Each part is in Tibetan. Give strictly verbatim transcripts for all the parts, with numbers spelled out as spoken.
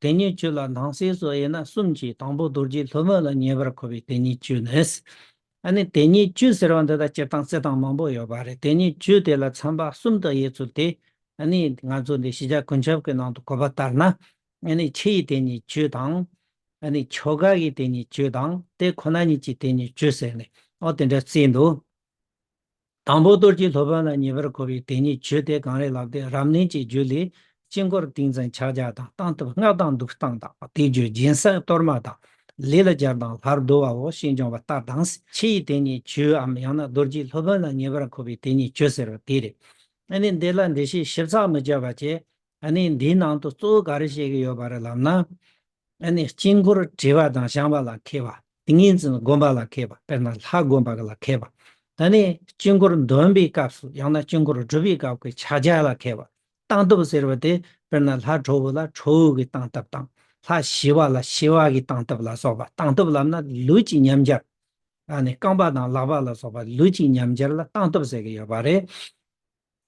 དེ་ཉིད་བཅུ་ལ་སྣང་སྲིད་སོགས་དབྱེ་ན་གསུམ་གྱིས། དང་པོ་རྡོ་རྗེ་སློབ་དཔོན་ལ་ངེས་པར་མཁོ་བའི་དེ་ཉིད་བཅུ་ནི། ཨ་ནི་དེ་ཉིད་བཅུ་ཟེར་བ་འདི་དག་སྤྱིར་བཏང་རྩི་སྟངས་མང་པོ་ཡོད་པ་རེད། དེ་ཉིད་བཅུ་དེ་ལ་ཚན་པ་གསུམ་དུ་དབྱེ་ཚུལ་དེ། ཨ་ནི་ང་ཚོ་འདི་ཤེས་བྱ་ཀུན་ཁྱབ་ཀྱི་ནང་དུ་གོ་བ་ལྟར་ན། ཨ་ནི་ཆོས་ཀྱི་དེ་ཉིད་བཅུ་དང་། ཨ་ནི་ཆོ་ག་གི་དེ་ཉིད་བཅུ་དང་། དེ་ཁོ་ན་ཉིད་ཀྱི་དེ་ཉིད་བཅུ་ཟེར་ནས་ཨོ་དེ་འདྲ་བརྩིས་འདུག་དང་པོ་རྡོ་རྗེ་སློབ་དཔོན་ལ་ངེས་པར་མཁོ་བའི་དེ་ཉིད་བཅུ་དེ་གང་རེད་ལབ་དུས། རབ་གནས་ཀྱི་རྒྱུད་ལས་དཀྱིལ་འཁོར་ཏིང་འཛིན་ཕྱག་རྒྱ་དང་། སྟངས་སྟབས་སྔགས་དང་འདུག་སྟངས་དང་། བཟླས་བརྗོད་སྦྱིན་སྲེག་གཏོར་མ་དང་། ལས་ལ་སྦྱར་དང་ལྷར་བསྡུ་བའོ། ཞེས་འབྱུང་བ་ལྟར་དང་། ཆོས་ཀྱི་དེ་ཉིད་བཅུའམ་ཡང་ན་རྡོ་རྗེ་སློབ་དཔོན་ལ་ངེས་པར་མཁོ་བའི་དེ་ཉིད་བཅུ་ཟེར་བ་དེ་རེད། ཨ་ནི་འདི་ལ་འགྲེལ་བཤད་ཞིབ་ཚགས་མི་བྱ་བ་བྱས། ཨ་ནི་འདིའི་ནང་དུ་གཙོ་བོ་ག་རེ་བཤད་ཀྱི་ཡོད་པ་རེད་ལབ་ན། ཨ་ནི་དཀྱིལ་འཁོར་བྲི་བ་དང་བཞེངས་པ་ལ་མཁས་པ། ཏིང་ངེ་འཛིན་བསྒོམ་པ་ལ་མཁས་པ། དཔེར་ན་ལྷ་བསྒོམ་པ་ལ་མཁས་པ། ད་ནི་དཀྱིལ་འཁོར་འདོན་པའི་སྐབས་སུ་ཡང་ན་དཀྱིལ་འཁོར་སྒྲུབ་པའི་སྐབས་ཀྱི་ཕྱག་རྒྱ་ལ་མཁས་པ། སྟངས་སྟབས་ཟེར་བ་དེ་དཔེར་ན་ལྷ་ཁྲོ་བོ་ལ་ཁྲོ་བོ་གི་སྟངས་སྟབས་དང་། ལྷ་ཞི་བ་ལ་ཞི་བ་གི་སྟངས་སྟབས་ལ་སོགས་པ། སྟངས་སྟབས་ལབ་ན་ལུས་ཀྱི་མཉམ་སྦྱར། ཨ་ནི་རྐང་པ་དང་ལག་པ་ལ་སོགས་པ་ལུས་ཀྱི་མཉམ་སྦྱར་ལ་སྟངས་སྟབས་ཟེར་གྱི་ཡོད་པ་རེད།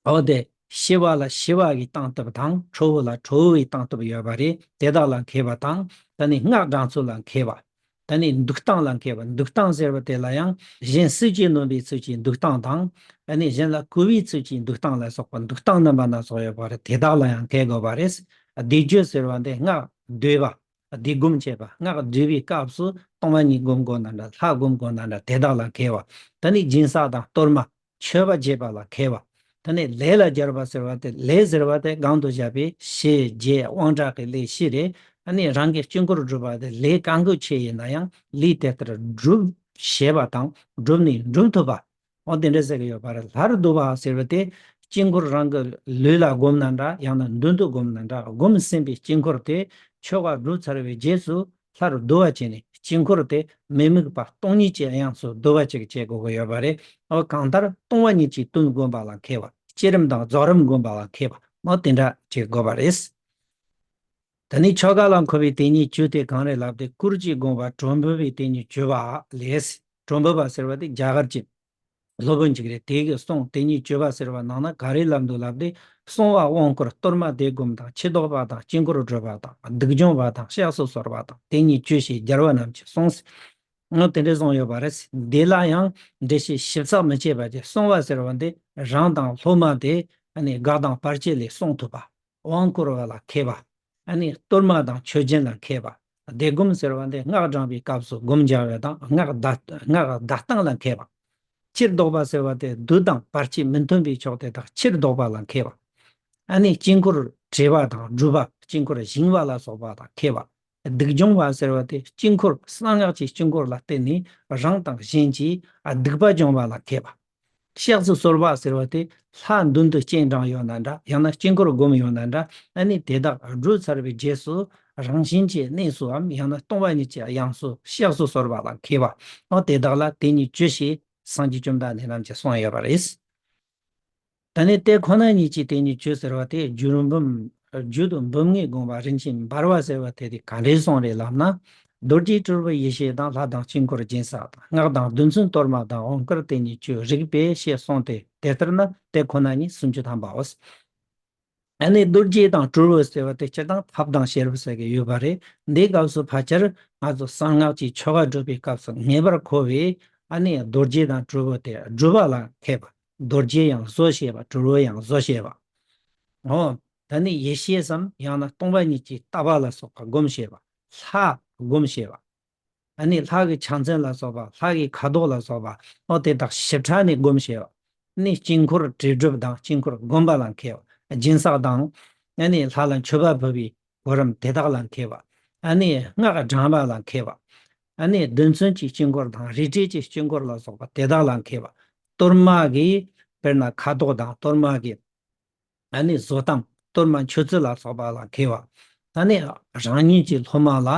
འོ་དེ་ཞི་བ་ལ་ཞི་བ་གི་སྟངས་སྟབས་དང་ཁྲོ་བོ་ལ་ཁྲོ་བོ་གི་སྟངས་སྟབས་ཡོད་པ་རེད། དེ་དག་ལ་མཁས་པ་དང་། ད་ནི་སྔགས་བགྲང་ཚུལ་ལ་མཁས་པ། ད་ནི་འདུག་སྟངས་ལ་མཁས་པ། འདུག་སྟངས་ཟེར་བ་དེ་ལ་ཡང་གཞན་སྲིད་ཀྱིས་ནོན་པའི་ཚུལ་གྱི་འདུག་སྟངས་དང་། ཨ་ནི་གཞན་ལ་གུས་པའི་ཚུལ་གྱི་འདུག་སྟངས་ལ་སོགས་པ་འདུག་སྟངས་རྣམ་པ་སྣ་ཚོགས་ཡོད་པ་རེད། དེ་དག་ལ་ཡང་མཁས་དགོས་པ་རེད། བཟླས་བརྗོད་ཟེར་བ་འདི་སྔགས་ཟློས་པ། བཟླས་སྒོམ་བྱེད་པ། སྔགས་ཟློས་པའི་སྐབས་སུ་སྟོང་པ་ཉིད་སྒོམ་དགོས་ན་འདྲ། ལྷ་སྒོམ་དགོས་ན་འདྲ། དེ་དག་ལ་མཁས་པ། ད་ནི་སྦྱིན་སྲེག་དང་གཏོར་མ། མཆོད་པ་བྱེད་པ་ལ་མཁས་པ། ད་ནི་ལས་ལ་སྦྱར་བ་ཟེར་བ་དེ། ལས་ཟེར་བ་དེ་གོང་དུ་བཤད་པའི་ཞི་རྒྱས་དབང་དྲག་གི་ལས་བཞི་རེད། ཨ་ནི་རང་གི་དཀྱིལ་འཁོར་སྒྲུབ་པ་དེ་ལས་གང་གི་ཆེ་ཡིན་ན་ཡང་ལས་དེ་ལྟར་སྒྲུབ་ཤེས་པ་དང་སྒྲུབ་ནས་འགྲུབ་ཐུབ་པ། འོ་དེ་འདྲ་ཟེར་གྱི་ཡོད་པ་རེད། ལྷར་བསྡུ་བ་ཟེར་བ་དེ་དཀྱིལ་འཁོར་རང་གི་ལུས་ལ་བསྒོམ་ན་འདྲ། ཡང་ན་མདུན་དུ་བསྒོམ་ན་འདྲ། བསྒོམས་ཟིན་པའི་དཀྱིལ་འཁོར་དེ་ཆོ་ག་སྒྲུབ་ཚར་བའི་རྗེས་སུ་ལྷར་བསྡུ་བ་བྱས་ནས་དཀྱིལ་འཁོར་དེ་མི་དམིགས་པ་སྟོང་ཉིད་ཀྱི་དབྱིངས་སུ་བསྡུ་བ་ཅིག་བྱེད་དགོས་ཀྱི་ཡོད་པ་རེད། འོ་གང་ལྟར་སྟོང་པ་ཉིད་ཀྱི་དོན་བསྒོམ་པ་ལ་མཁས་པ། བསྐྱེད་རིམ་དང་རྫོགས་རིམ་བསྒོམ་པ་ལ་མཁས་པ། འོ་དེ་འདྲ་བྱེད་དགོས་པ་རེད། ད་ནི་ཆོ་ག་ལ་མཁོ་བའི་དེ་ཉིད་བཅུ་དེ་གང་རེད་ལབ་དུས། སྐུར་གྱིས་བསྒོམས་པ་དྲོ་འབུབ་པའི་དེ་ཉིད་བཅུ་པ་ལས། དྲོ་འབུབ་པ་ཟེར་བ་དེ་རྒྱ་གར་གྱི་སློབ་དཔོན་ཅིག་རེད། དེ་གིས་གསུངས། དེ་ཉིད་བཅུ་པ་ཟེར་བ་ནང་ན་ག་རེ་ལབ་འདུག་ལབ་དུས། བསྲུང་བ་དབང་བསྐུར་གཏོར་མ་བཟླས་སྒོམ་དང་། ཕྱི་ལྡོག་པ་དང་དཀྱིལ་འཁོར་སྒྲུབ་པ་དང་། སྡིག་སྦྱོང་བ་དང་། གཤེགས་སུ་གསོལ་བ་དང་། དེ་ཉིད་བཅུ་ཞེས་རྒྱལ་བ་རྣམས་ཀྱིས་གསུངས། ཨ་དེ་འདྲ་གསུངས་ཡོད་པ་རེད། འདི་ལ་ཡང་འགྲེལ་བཤད་ཞིབ་ཚགས་མི་བྱེད་པ་བྱས། བསྲུང་བ་ཟེར་བ་འདི་རང་དང་སློབ་མ་དེ་ཨ་ནི་དགག་དང་བར་ཆད་ལས་བསྲུང་ཐུབ་པ། དབང་བསྐུར་བ་ལ་མཁས་པ། ཨ་ནི་གཏོར་མ་དང་མཆོད་སྦྱིན་ལ་མཁས་པ། བཟླས་སྒོམ་ཟེར་བ་འདི་སྔགས་བགྲང་བའི་སྐབས་སུ་སྒོམ་རྒྱག་པ་དང་། སྔགས་བཟླ་སྔགས་བཟླ་སྟངས་ལ་མཁས་པ། ཕྱིར་ལྡོག་པ་ཟེར་བ་དེ་བདུད་དང་བར་ཆད་མི་མཐུན་པའི་ཕྱོགས་དེ་དག་ཕྱིར་ལྡོག་པ་ལ་མཁས་པ། ཨ་ནི་དཀྱིལ་འཁོར་བྲི་བ་དང་སྒྲུབ་པ། དཀྱིལ་འཁོར་བཞེངས་པ་ལ་སོགས་པ་ལ་མཁས་པ། སྡིག་སྦྱོང་བ་ཟེར་བ་དེ་དཀྱིལ་འཁོར་གསང་སྔགས་ཀྱི་དཀྱིལ་འཁོར་ལ་བརྟེན་ནས་རང་དང་གཞན་གྱི་སྡིག་པ་སྦྱོང་བ་ལ་མཁས་པ། གཤེགས་སུ་གསོལ་བ་ཟེར་བ་དེ་ལྷ་མདུན་དུ་སྤྱན་དྲངས་ཡོད་ན་འདྲ། ཡང་ན་དཀྱིལ་འཁོར་བསྒོམས་ཡོད་ན་འདྲ། ཨ་ནི་དེ་དག་སྒྲུབ་ཚར་བའི་རྗེས་སུ་རང་བཞིན་གྱི་གནས་སུའམ་ཡང་ན་སྟོང་པ་ཉིད་ཀྱི་དབྱིངས་སུ་གཤེགས་སུ་གསོལ་བ་ལ་མཁས་པ། འོ་དེ་དག་ལ་དེ་ཉིད་བཅུ་ཞེས་སངས་རྒྱས་བཅོམ་ལྡན་འདས་རྣམས་ཀྱིས་གསུངས་ཡོད་པ་རེད། ད་ནི་དེ་ཁོ་ན་ཉིད་ཀྱི་དེ་ཉིད་བཅུ་ཟེར་བ་དེ་རྒྱུད་འབུམ། རྒྱུད་དུ་འབུམ་ལྔས་དགོངས་པ་རིན་ཆེན་འབར་བ་ཟེར་བ་དེ་དེ་ག་འདྲས་གསུངས་རེད་ལབ་ན། རྡོ་རྗེ་གྲུལ་བུ་ཡེ་ཤེས་དང་། ལྷ་དང་དཀྱིལ་འཁོར་སྦྱིན་སྲེག་དང་། སྔགས་དང་བདུན་ཚན་གཏོར་མ་དང་། དབང་བསྐུར་དེ་ཉིད་བཅུ་རིགས་པས་ཞེས་གསུངས་ཏེ། དེ་ལྟར་ན་དེ་ཁོ་ན་ཉིད་སུམ་ཅུ་ཐམ་པའོ། ཨ་ནི་རྡོ་རྗེ་དང་གྲུལ་བུ་ཟེར་བ་དེ་སྤྱིར་བཏང་ཐབས་དང་བྱེད་པ་ཟེར་གྱི་ཡོད་པ་རེད། འདིའི་སྐབས་སུ་ཕལ་ཆེར་ང་ཚོ་གསང་སྔགས་ཀྱི་ཆོ་ག་སྒྲུབ་པའི་སྐབས་སུ་ངེས་པར་མཁོ་བའི་ཨ་ནི་རྡོ་རྗེ་དང་གྲུལ་བུ་དེ་སྒྲུབ་པ་ལ་མཁས་པ། རྡོ་རྗེ་ཡང་བཟོ་ཤེས་པ། གྲུལ་བུ་ཡང་བཟོ་ཤེས་པ། འོ། ད་ནི་ཡེ་ཤེས་སམ་ཡང་ན་སྟོང་པ་ཉིད་ཀྱི་ལྟ་བ་ལ་སོགས་པ་སྒོམ་ཤེས་པ། ལྷ་སྒོམ་ཤེས་པ། ཨ་ནི་ལྷ་གི་ཕྱག་མཚན་ལ་སོགས་པ། ལྷ་གི་ཁ་དོག་ལ་སོགས་པ། འོ་དེ་དག་ཞིབ་ཕྲ་ནས་སྒོམ་ཤེས་པ། ནི་དཀྱིལ་འཁོར་བྲིས་སྒྲུབ་དང་དཀྱིལ་འཁོར་བསྒོམ་པ་ལ་མཁས་པ། སྦྱིན་སྲེག་དང་། ཨ་ནི་ལྷ་ལ་མཆོད་པ་ཕུལ་བའི་གོ་རིམ་དེ་དག་ལ་མཁས་པ། ཨ་ནི་སྔགས་བགྲང་བ་ལ་མཁས་པ། ཨ་ནི་བདུན་ཚན་གྱི་དཀྱིལ་འཁོར་དང་རས་བྲིས་ཀྱི་དཀྱིལ་འཁོར་ལ་སོགས་པ་དེ་དག་ལ་མཁས་པ། གཏོར་མ་གི་དཔེར་ན་ཁ་དོག་དང་གཏོར་མ་གི་ཨ་ནི་བཟོ་སྟངས། གཏོར་མ་མཆོད་ཚུལ་ལ་སོགས་པ་ལ་མཁས་པ། ཨ་ནི་རང་ཉིད་ཀྱི་སློབ་མ་ལ་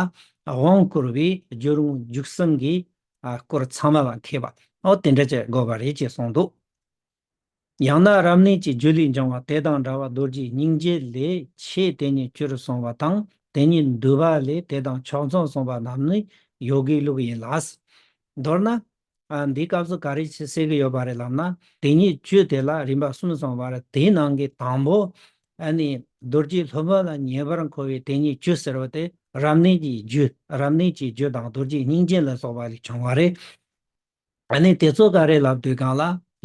དབང་བསྐུར་བའི་རྒྱུད་རིང་བརྒྱུད་གསུམ་གྱི་ཨ་སྐོར་ཚང་མ་ལ་མཁས་པ། འོ་དེ་འདྲ་བྱེད་དགོས་པ་རེད་ཅེས་གསུངས་འདུག་ཡང་ན་རབ་གནས་ཀྱི་རྒྱུད་ལས་འབྱུང་བ་དེ་དང་འདྲ་བ་རྡོ་རྗེ་སྙིང་རྗེ་ལས་ཆོས་དེ་ཉིད་བཅུར་གསུངས་པ་དང་། དེ་ཉིད་འདུས་པ་ལས་དེ་དང་ཕྱོགས་མཚུངས་གསུངས་པ་རྣམས་ནི་ཡོ་གའི་ལུགས་ཡིན་ལ། མདོར་ན། ཨ་འདིའི་སྐབས་སུ་ག་རེ་ཟེར་གྱི་ཡོད་པ་རེད་ལབ་ན། དེ་ཉིད་བཅུ་དེ་ལ་རིམ་པ་གསུམ་གསུངས་པ་རེད། དེའི་ནང་གི་དང་པོ། ཨ་ནི་རྡོ་རྗེ་སློབ་དཔོན་ལ་ཉེ་བར་མཁོ་བའི་དེ་ཉིད་བཅུ་ཟེར་བ་དེ་རབ་གནས་ཀྱི་རྒྱུད། རབ་གནས་ཀྱི་རྒྱུད་དང་རྡོ་རྗེ་སྙིང་རྗེ་ལ་སོགས་པ་ལས་བྱུང་བ་རེད། ཨ་ནི་དེ་ཚོ་ག་རེ་ལབ་དུས་སྒང་ལ་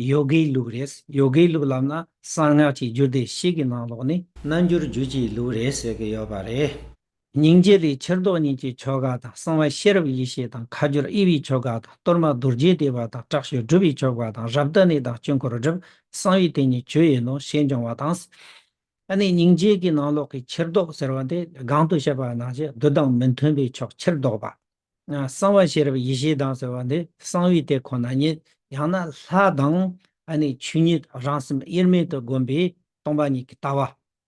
ཡོ་གའི་ལུགས་རེད། ཡོ་གའི་ལུགས་ལབ་ན་གསང་སྔགས་ཀྱི་རྒྱུད་སྡེ་བཞི་གི་ནང་ལོགས་ནས་རྣལ་འབྱོར་རྒྱུད་ཀྱི་ལུགས་རེད་ཟེར་གྱི་ཡོད་པ་རེད། སྙིང་རྗེ་ལས་ཕྱིར་ལྡོག་གཉིས་ཀྱི་ཆོ་ག་དང་། གསང་བ་ཤེས་རབ་ཡེ་ཤེས་དང་། ཁ་སྦྱོར་དབྱེ་བའི་ཆོ་ག་དང་། གཏོར་མ་རྡོ་རྗེ་བཟླས་པ་དང་། དྲག་ཤུལ་སྒྲུབ་པའི་ཆོ་ག་དང་། རབ་གདན་ནས་དང་དཀྱིལ་འཁོར་སྒྲུབ། གསང་བའི་དེ་ཉིད་བཅུ་ཡིན་ནོ་ཞེས་འབྱུང་བ་དང་། ཨ་ནི་སྙིང་རྗེ་གི་ནང་ལོགས་ཀྱི་ཕྱིར་ལྡོག་ཟེར་བ་འདི་གོང་དུ་བཤད་པ་ནང་བཞིན་བདུད་དང་མི་མཐུན་པའི་ཕྱོགས་ཕྱིར་ལྡོག་པ། གསང་བ་ཤེས་རབ་ཡེ་ཤེས་དང་ཟེར་བ་འདི་གསང་བའི་དེ་ཁོ་ན་ཉིད། ཡང་ན་ལྷ་དང་ཨ་ནི་ཆོས་ཉིད་རང་སེམས་དབྱེར་མེད་དུ་བསྒོམས་པའི་སྟོང་པ་ཉིད་ཀྱི་ལྟ་བ་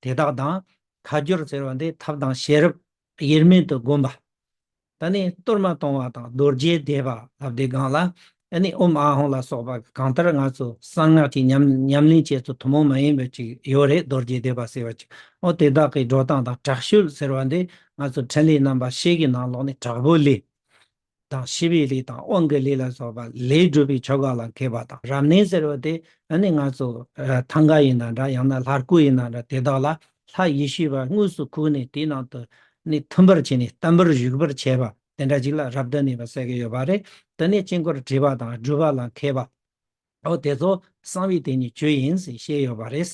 དེ་དག་དང་། ཁ་སྦྱོར་ཟེར་བ་འདི་ཐབས་དང་ཤེས་རབ་དབྱེར་མེད་དུ་བསྒོམ་པ། ད་ནི་གཏོར་མ་གཏོང་བ་དང་རྡོ་རྗེ་བཟླས་པ་ལབ་དུས་སྒང་ལ། ཨ་ནི་ཨོཾ་ཨཱཿཧཱུྃ་ལ་སོགས་པ་གང་ལྟར་ང་ཚོ་གསང་སྔགས་ཀྱི་ཉམས་ཉམས་ལེན་བྱེད་ཚུལ་ཐུན་མོང་མ་ཡིན་པ་ཅིག་ཡོད་རེད། རྡོ་རྗེ་བཟླས་པ་ཟེར་བ་ཅིག་འོ་དེ་དག་གི་འགྲོ་སྟངས་དང་། དྲག་ཤུལ་ཟེར་བ་འདི་ང་ཚོ་འཕྲིན་ལས་རྣམ་པ་བཞི་གི་ནང་ལོགས་ནས་དྲག་པོའི་ལས་དང་། ཞི་བའི་ལས་དང་། དབང་གི་ལས་ལ་སོགས་པ་ལས་སྒྲུབ་པའི་ཆོ་ག་ལ་མཁས་པ་དང་། རབ་གནས་ཟེར་བ་དེ་ཨ་ནི་ང་ཚོ་ཨ་ཐང་ག་ཡིན་ན་འདྲ། ཡང་ན་ལྷ་སྐུ་ཡིན་ན་འདྲ། དེ་དག་ལ་ལྷ་ཡེ་ཤེས་པ་དངོས་སུ་བཀུག་ནས་དེའི་ནང་དུ་ནི་ཐིམ་པར་བྱས་ནས་བརྟན་པོར་བཞུགས་པར་བྱས་པ། དེ་འདྲ་ཅིག་ལ་རབ་གདན་ནས་པ་ཟེར་གྱི་ཡོད་པ་རེད། དེ་ནས་དཀྱིལ་འཁོར་བྲི་བ་དང་སྒྲུབ་པ་ལ་མཁས་པ། འོ་དེ་ཚོ་གསང་བའི་དེ་ཉིད་བཅུ་ཡིན་ཟེར་བཤད་ཡོད་པ་རེད།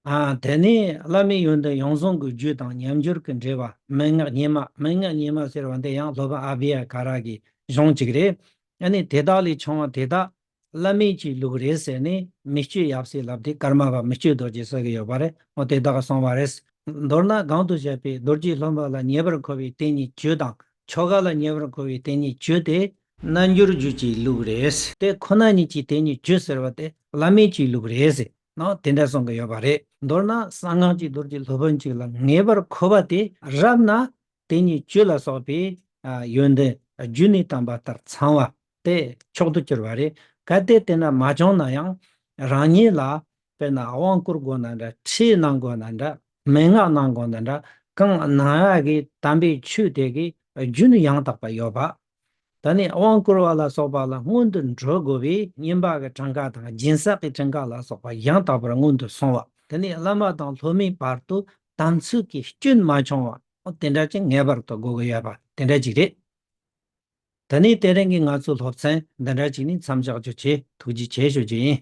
ཨ་དེ་ནས་བླ་མའི་ཡོན་ཏན་ཡོངས་བཟུང་གི་རྒྱུད་དང་མཉམ་སྦྱོར་གྱི་འགྲེལ་པ། མན་ངག་སྙེ་མ། མན་ངག་སྙེ་མ་ཟེར་བ་འདི་ཡང་སློབ་དཔོན་ཨ་བྷི་ཡ་ག་ར་གི་གཞུང་གཅིག་རེད། ཨ་ནི་དེ་དག་ལས་བྱུང་བ་དེ་དག་བླ་མེད་ཀྱི་ལུགས་རེད་ཟེར་ནས་མི་བསྐྱོད་ཡབ་སྲས་ལབ་དེ་ཀརྨ་པ་མི་བསྐྱོད་རྡོ་རྗེ་ཟེར་གྱི་ཡོད་པ་རེད། འོ་དེ་དག་གསུངས་པ་རེད། མདོར་ན་གོང་དུ་བཤད་པའི་རྡོ་རྗེ་སློབ་དཔོན་ལ་ཉེ་བར་མཁོ་བའི་དེ་ཉིད་བཅུ་དང་། ཆོ་ག་ལ་ཉེ་བར་མཁོ་བའི་དེ་ཉིད་བཅུ་དེ་རྣལ་འབྱོར་རྒྱུད་ཀྱི་ལུགས་རེད། དེ་ཁོ་ན་ཉིད་ཀྱི་དེ་ཉིད་བཅུ་ཟེར་བ་དེ་བླ་མེད་ཀྱི་ལུགས་རེད་ཟེར་ནོ། དེ་འདྲ་གསུང་གི་ཡོད་པ་རེད། མདོར་ན་གསང་སྔགས་ཀྱི་རྡོ་རྗེ་སློབ་དཔོན་ཅིག་ལ་ངེས་པར་མཁོ་བ་དེ་རབ་ན་དེ་ཉིད་བཅུ་ལ་སོགས་པའི་ཨ་ཡོན་ཏན་རྒྱུད་ནས་དམ་པ་ལྟར་ཚང་བ་དེ་མཆོག་ཏུ་གྱུར་པ་རེད། གལ་ཏེ་དེ་འདྲ་མ་བྱུང་ན་ཡང་རང་ཉིད་ལ་དཔེར་ན་དབང་བསྐུར་དགོས་ན་འདྲ། ཁྲིད་གནང་དགོས་ན་འདྲ། མན་ངག་གནང་དགོས་ན་འདྲ། གང་གནང་ཡག་གི་དམ་པའི་ཆོས་དེ་གི་རྒྱུན་ཡང་དག་པ་ཡོད་པ། ད་ནི་དབང་བསྐུར་བ་ལ་སོགས་པ་ལ་སྔོན་དུ་འགྲོ་དགོས་པའི་བསྙེན་པ་གི་གྲངས་ཀ་དང་སྦྱིན་སྲེག་གི་གྲངས་ཀ་ལ་སོགས་པ་ཡང་དག་པར་སྔོན་དུ་སོང་བ། དེ་ནས་བླ་མ་དང་སློབ་མའི་བར་དུ་དམ་ཚིག་གི་སྐྱོན་མ་བྱུང་བ། དེ་འདྲ་ཅིག་ངེས་པར་དུ་དགོས་ཀྱི་ཡོད་པ་དེ་འདྲ་ཅིག་རེད། ད་ནི་དེ་རིང་གི་ང་ཚོའི་སློབ་ཚན་འདི་འདྲ་ཅིག་ནས་མཚམས་བཞག་རྒྱུ་བྱས། ཐུགས་རྗེ་ཆེ་ཞུ་རྒྱུ་ཡིན།